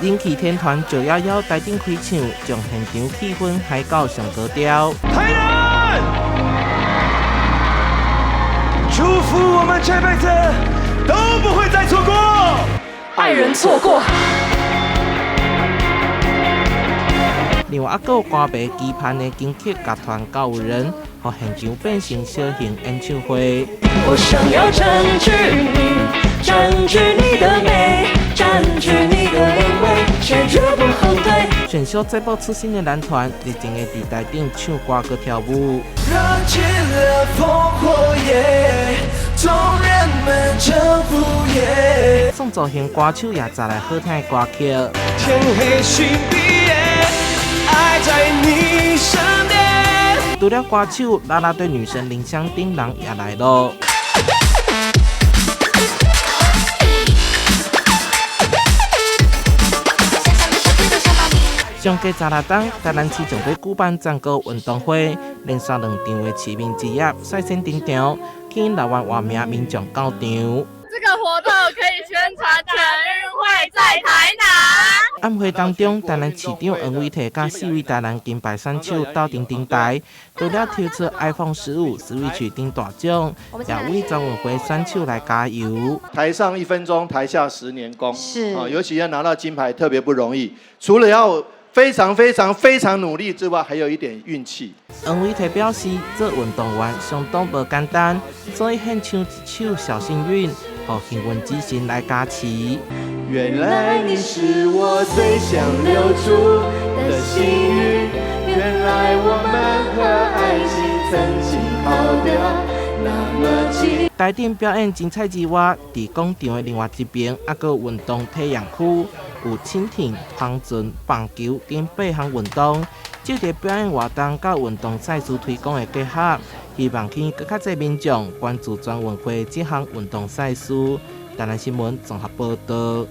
人氣天團九一一台頂開唱，將現場氣氛嗨到上高潮。台南，祝福我們這輩子都不會再錯過，愛人錯過。另外，閣有歌迷期盼的金曲樂團告五人，予現場變成小型演唱會。我想要佔據你，佔據你的美，佔據你的靈魂，堅決不後退。選秀節目出身的男團，熱情的佇台頂唱歌閣跳舞。燃起了烽火焰，眾人們征服夜。創作型歌手也帶來好聽的歌曲。天黑請閉眼，愛在你身邊。除了歌手，啦啦隊女神林湘丁人也來了。上過十六冬，台南市將欲舉辦全國運動會，連續兩場的市民之夜率先登場，吸引六萬外名民眾到場。這個活動可以宣傳全運會在台南。晚會當中，台南市長黃偉哲佮四位台南金牌選手鬥陣登台，除了抽出 iPhone 15、Switch 等大獎，也為全運會選手來加油。台上一分鐘，台下十年功。是啊，尤其要拿到金牌特別不容易，除了要非常非常非常努力之外，還有一點運氣。黃偉哲表示，做運動員相當無簡單，所以獻唱一首小幸運，予幸運之神來加持。原來你是我最想留住的幸運，原來我們和愛情曾經靠得那麼近。台頂表演精彩之外，佇廣場的另外一邊，猶閣有運動體驗區，有輕艇、帆船、棒球等八項運動。藉著表演活動佮運動賽事推廣的結合，希望吸引閣較濟民眾關注全運會這項運動賽事。台南新聞綜合報導。